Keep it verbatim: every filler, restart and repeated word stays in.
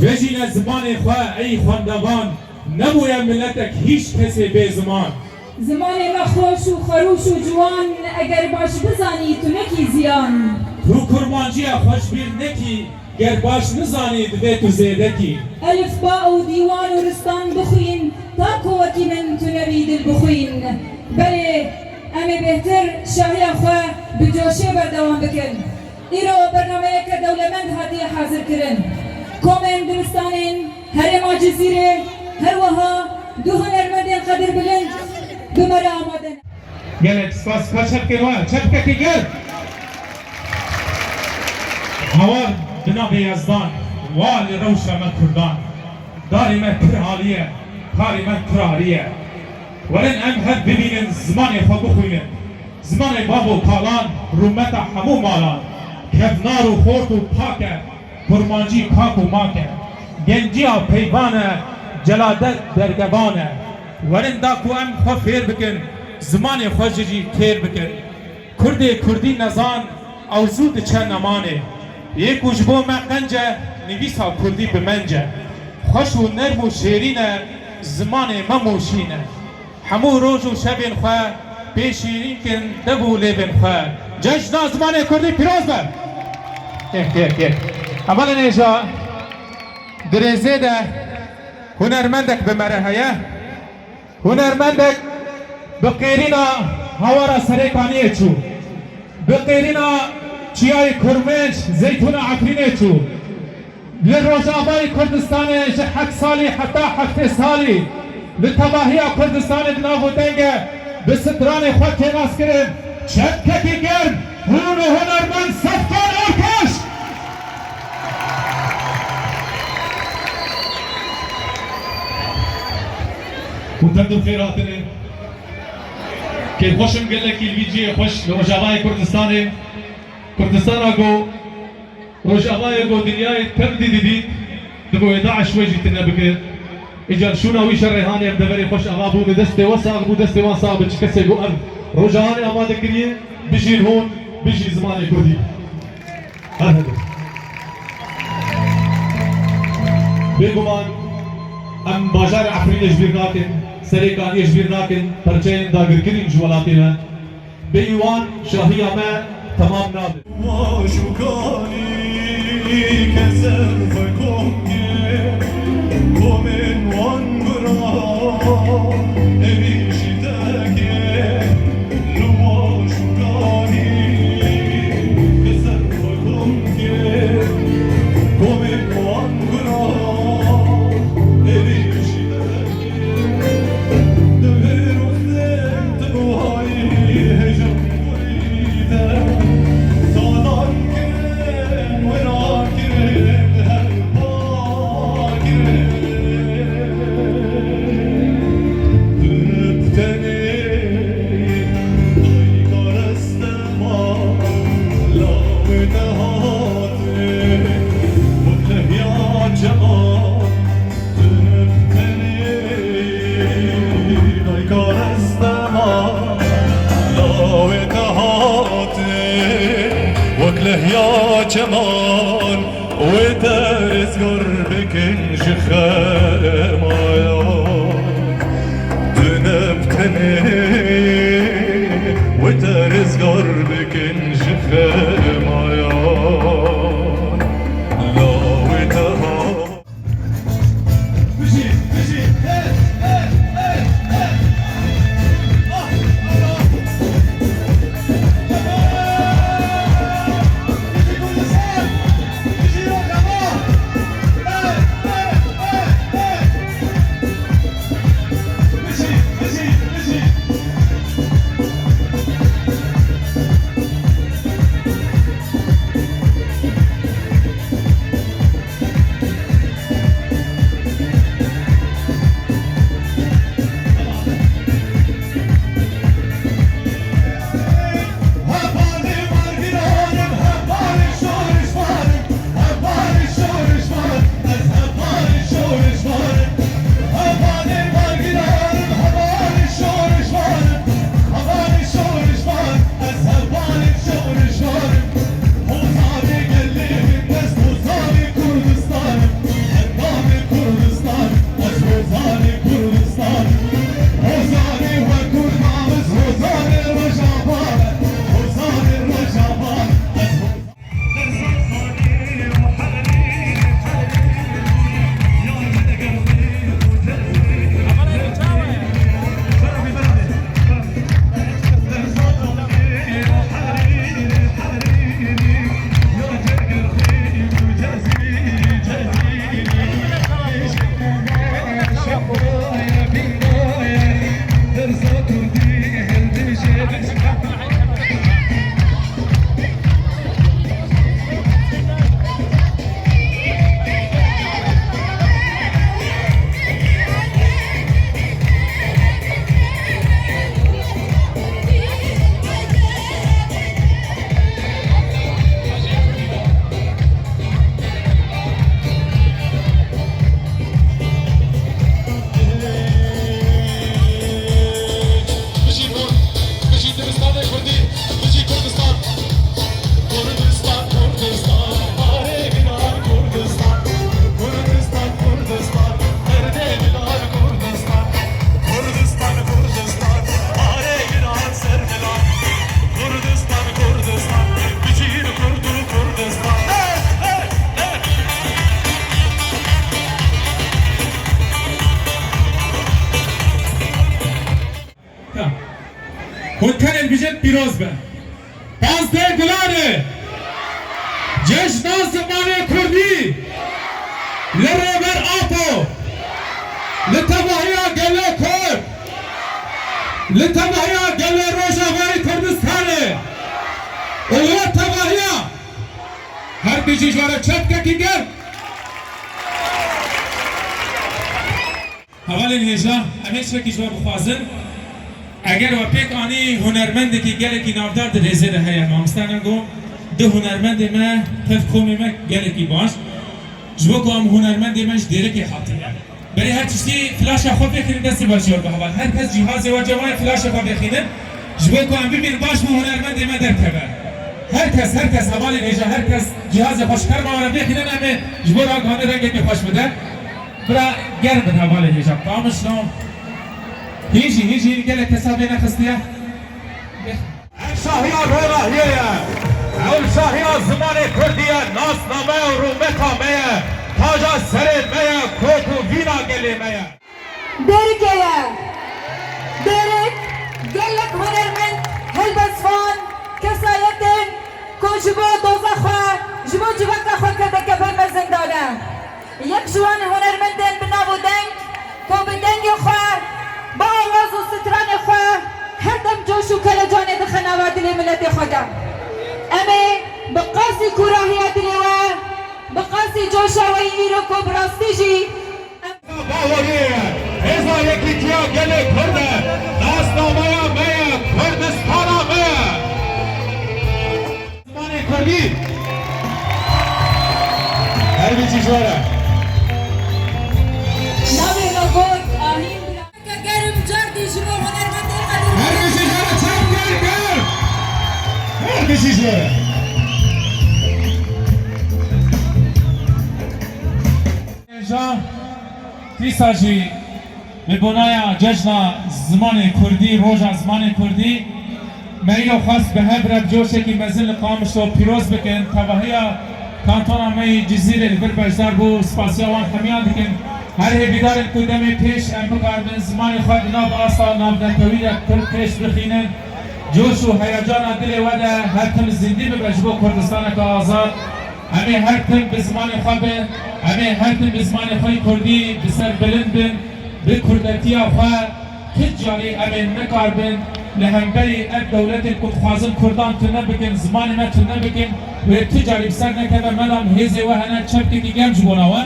Bejîne zimanê xwe ey xwendevan, nebûye miletek hîç kesê bê ziman. Zimanê me xweş û xerûş û ciwan, eger baş bizanî tu nekî ziyan. Tu kurmanciya xwe ji bîr nekî, ger baş nizanî divê tu zêde kî. Elifba û dîwan û ristan bixwîn, ta ku wekî min tu nebî dil bixwîn. Belê, em ê bêhtir şahiya xwe bi coşê berdewam bikin. Îro bernameyeke dewlemend hatiye hazirkirin. Komên dibistanên Herêma Cizîrê her wiha du hunermendên qedirbilind bi me re amade ne. Gelek spas, ka çepkên we, çepkekî germ. Hawar bi navê Yezdan, wa li rewşa me Kurdan. Darê me pir alî ye, karê me pir arî ye. Werin em hev bibînin, zimanê xwe bixwînin. Zimanê bav û kalan, rûmeta hemû malan. Kevnar û xort û pak e, kurmancî kak û mak e. Genciya peyvan e, celadet dergevan e. Werin da ku em xwe fêr bikin, zimanê xwe ji jî têr bikin. Kurdê kurdî nezan, ew zû diçe nemanê. Yê ku ji bo me qenc e, nivîsa kurdî bi menc e. Xweş û nerm û şêrîn e, zimanê me moşîn e. Hemû roj û şevên xwe pê şîrîn kin dev û lêvên xwe. Cejna zimanê kurdî pîroz be! Kêf, kêf, kêf. Hevalên hêja, di rêzê de hunermendek bi me re heye. Hunermendek bi qêrîna hawara Serêkaniyê çû. Bi qêrîna çiyayê Kurmênc, zeytûna Efrînê çû. Li Rojavayê Kurdistanê ji heft salî heta heftê salî li tevahiya Kurdistanê di nav û deng e, bi stranê xwe tênaskirin. Çepkekî germ, hûn û hunermend Sefkan Orkeş! Hûn tev bi xêr hatine. Kêfxweş im gelekî li vî cihê xweş li Rojavayê Kurdistanê. Kurdistana ku Rojavayê ku dinyayê tev dî didît, dibo wê DAIŞ wê jî tune bike. Îcar şûna wî şerê hanê em deverê xweş ava bû, bi destê we sax bû, destê wan sax bi, çi kesê ku ev roja hanê amade kiriye, bijîn hûn, bijî zimanê kurdî. Her hebin. Bêguman em bajarê Efrînê ji bîr nakin, Serêkaniyê ji bîr nakin, perçeyên dagirkirîn ji welatê me. Bêyî wan şahiya me temam nabe. Maşûkanî kesên xwe kom kir, komên wan bira, êrîşî deke. Li maşûkanî kesên xwe kom kir, komên wan bira, êrîşî deke. Dayka restema lawê te hate, wek lehya çeman wê te rizgar bikin ji xemaya. Dune bi tenê wê te rizgar bikin ji xemaya. Lawê te hate. Hûn tenê dibêjin pîroz be. Pazdeh Gulanê, cejna zimanê kurdî, li Rêber Apo, li tevahiya gelê Kurd, li tevahiya gelê Rojavayê Kurdistanê û li tevahiya her bijî ji we re çepkekî germ. Hevalên hêja, em ê tiştekî ji we bixwazin. Eger we pêk anî hunermendekî gelekî navdar di rêzê de heye, mamoste Nengo, du hunermendê me tev komê me gelekî baş. Ji bo ku em hunermendê me ji Dêrikê hatine. Berê her tiştî flaşa xwe vêxînin destê me ji we re heval. Her kes cîhazê we cem wayê flaşê xwe vêxînin. Ji bo ku em bibînin baş bû hunermendê me derkeve. Her kes, her kes hevalên hêja, her kes cîhazê xwe ji kerma we re vêxînin em ê ji bo ragihandin rengekî xweş bidin. Bira germ bin hevalê hêja. Qamişlo. Hîn jî, hîn jî gelek kesa vê nexistiye. Ev şahiya ronahiyê ye. Ew şahiya zimanê kurdî ye, nasname û rûmeta me ye. Taca serê me ye, kok û vîna gelê me ye. Dêrikê ye. Dêrik gelek hunermend, helbestvan, kesayetên ku ji bo doza xwe, ji bo civaka xwe kedeke ber mezin dane. Yek ji wan hunermendên bi nav û deng ku bi dengê xwe, bi awaz û stranê xwe her dem coş û kelecanê dixe nava dilê miletê xwe de. Em ê bi qasî kûrahiya dilê we, bi qasî coşa we yî îro ku bi rastî jî em Bawerî ye, hêza yekîtiya gelê Kurd e, nasnameya me ye, Kurdistana me ye. Zimanê Kurdî. Her bijî ji we re. Navê me got Ahîn Bira. Germ cardî ji bo hunermendê Qedir. Her bijî ji we re, çap germ germ. Her bijî ji we re. Hêja, dîsa jî bi bonaya cejna zimanê kurdî, roja zimanê kurdî, me îro xwest bi hev re bi coşekî mezin li Qamişlo pîroz bikin. Tevahiya kantona me yê Cizîrê li vir beşdar bû, spasiya wan hemiyan dikin. Her hêvîdar in ku demê pêş em bikaribin zimanê xwe di nav asta navnetewî de pir pêş bixînin. Coş û heyecana dilê we de her tim zindî bibe ji bo Kurdistaneke azad. Em ê her tim bi zimanê xwe bin, em ê her tim bi zimanê xwe yê kurdî bi ser bilind bin, bi kurdetiya xwe tu carî em ê nikaribin li hemberî ev dewletên ku dixwazin kurdan tune bikin, zimanê me tune bikin, wê tu carî bi ser nekeve. Melam hêzê we hene, çepkekî germ ji bona we.